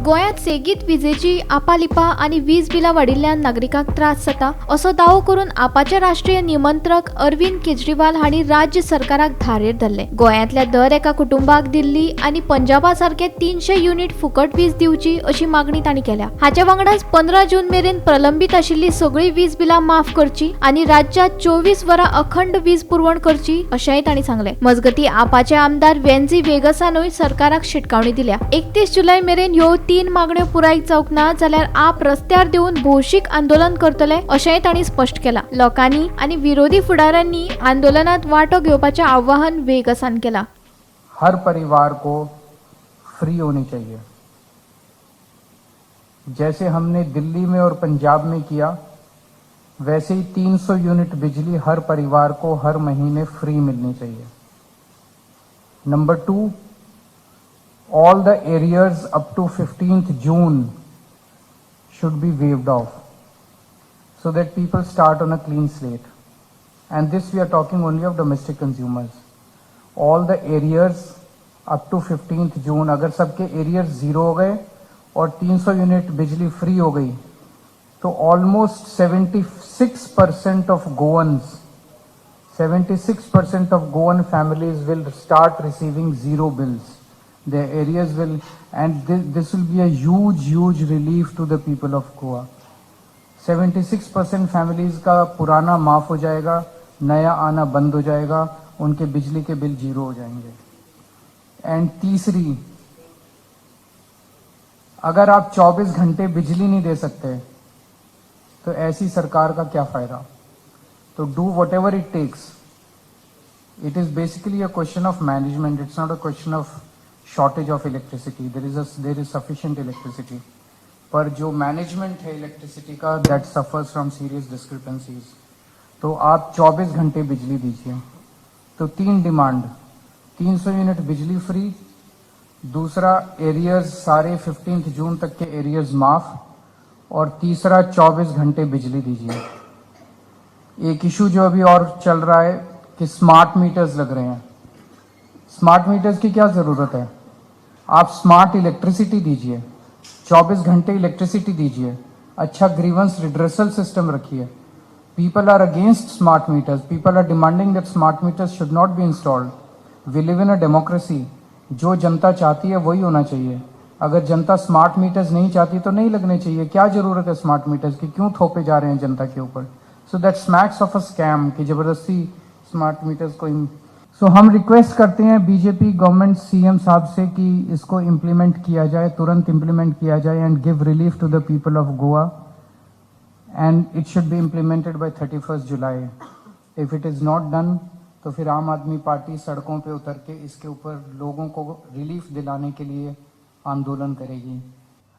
गोंयांत सेगीत विजेची आपालिपा आनी वीज बिलां वाडिल्ल्यान नागरिकांक त्रास जाता, असो दावो करून आपाचे राष्ट्रीय निमंत्रक अरविंद केजरीवाल हांणी राज्य सरकाराक धारेर धरले. गोंयांतल्या दर एका कुटुंबाक दिल्ली आनी पंजाबा सारके 300 युनिट फुकट वीज दिवची, अशी मागणी तांणी केल्या. हाचे वांगडाच 15 जून मेरेन प्रलंबीत आशिल्ली सगळी वीज बिलां माफ करची आनी राज्यात 24 वरां अखंड वीज पुरवण करची, अशेंय तांणी सांगलें. मजगती, आपाचे आमदार वेन्झी वेगसानूय सरकाराक शिटकावणी दिल्या. 31 जुलय मेरेन ह्यो तीन मागण्यो पुराय जावंक ना जाल्यार आप रस्त्यार देंवून भौशीक आंदोलन करतले, अशेंय तांणी स्पश्ट केलां. लोकांनी आनी विरोधी फुडाऱ्यांनी आंदोलनात वांटो घेवपाचें आवाहन वेगसान केलां. हर परिवार को फ्री होनी चाहिए. जैसे हमने दिल्ली में और पंजाब में किया, वैसे ही 300 यूनिट बिजली हर परिवार को हर महीने फ्री मिलनी चाहिए. Number 2, all the arrears up to 15th June should be waived off so that people start on a clean slate. And this we are talking only of domestic consumers. All the arrears up to 15th June, अगर सबके arrears zero हो गए और 300 unit बिजली free हो गई, तो almost 76% of Goans, 76% of Goan families will start receiving zero bills. Their arrears will, and this will be a huge, huge relief to the people of Goa. 76% families का पुराना माफ हो जाएगा, नया आना बंद हो जाएगा, उनके बिजली के बिल जीरो हो जाएंगे. एंड तीसरी, अगर आप 24 घंटे बिजली नहीं दे सकते, तो ऐसी सरकार का क्या फायदा? तो do whatever it takes. It is basically a question of management. It's not a question of shortage of electricity. There is sufficient electricity, पर जो मैनेजमेंट है इलेक्ट्रिसिटी का, that suffers from serious discrepancies. तो आप 24 घंटे बिजली दीजिए. तो तीन डिमांड: 300 यूनिट बिजली free, दूसरा arrears, सारे 15 जून तक के एरियर्स माफ और तीसरा 24 घंटे बिजली दीजिए. एक इशू जो अभी और चल रहा है कि स्मार्ट मीटर्स लग रहे हैं. स्मार्ट मीटर्स की क्या ज़रूरत है? आप स्मार्ट इलेक्ट्रिसिटी दीजिए, 24 घंटे इलेक्ट्रिसिटी दीजिए, अच्छा ग्रीवेंस रिड्रेसल सिस्टम रखिए. People are against smart meters. People are demanding that smart meters should not be installed. We live in a democracy. जो जनता चाहती है, वही होना चाहिए. अगर जनता स्मार्ट मीटर्स नहीं चाहती, तो नहीं लगने चाहिए. क्या जरूरत है स्मार्ट मीटर्स की? क्यों थोपे जा रहे हैं जनता के ऊपर? So that smacks of a scam कि जबरदस्ती स्मार्ट मीटर्स को. सो हम रिक्वेस्ट करते हैं बीजेपी गवर्नमेंट, सीएम साहब से कि इसको इम्प्लीमेंट किया जाए, तुरंत इम्प्लीमेंट किया जाए and give relief to the people of Goa, and it should be implemented by 31st July. If it is not done, तो फिर आम आदमी पार्टी सड़कों पे उतर के इसके ऊपर लोगों को रिलीफ दिलाने के लिए आंदोलन करेगी.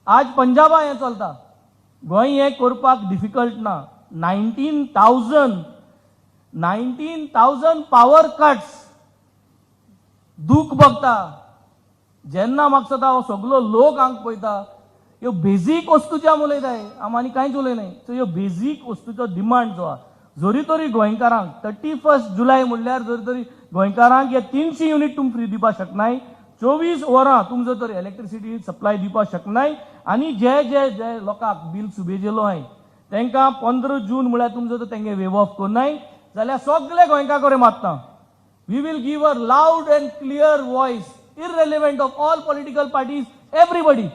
आज पंजाबा हें चलता, गोंय हें करपाक डिफिकल्ट ना. 19,000, 19,000 power cuts. दूख बघता जेन्ना म्हाका दिसता, हो सगलो लोक हांगा पळयता. ह्यो बेजीक वस्तूची आमी उलयताय, आमी आनी कांयच उलयनाय. सो ह्यो बेजीक वस्तूचो डिमांड जो आहा, जरी तरी गोंयकारांक 31 जुलय म्हणल्यार जरी तरी गोंयकारांक हे 300 युनीट तुमी फ्री दिवपाक शकनाय, 24 वरां तुमी जर तर इलेक्ट्रिसिटी सप्लाय दिवपाक शकनाय आनी जे जे जे लोकांक बील सुबेजेलो आहाय, तांकां 15 जून म्हळ्यार तुमी जर तेंगे वेव ऑफ करनाय जाल्यार सगळे गोंयकार कडेन मारता. We will give a loud and clear voice, irrelevant of all political parties. Everybody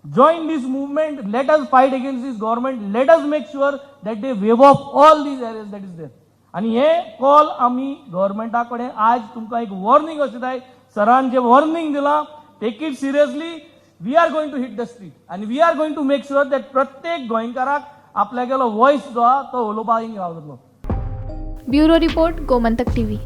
join this movement. Let us fight against this government. Let us make sure that they waive off all these arrears that is there. आणि हे call आमी गव्हर्मेंटा कडेन आज तुमकां एक warning अशें जाय. सरान जे वॉर्निंग दिलां, take it seriously. We are going to hit the street आनी we are going to make sure that प्रत्येक गोंयकाराक आपल्यागेलो वॉयस जो आहा, तो उलोवपाक गावतलो. Bureau report, Gomantak TV.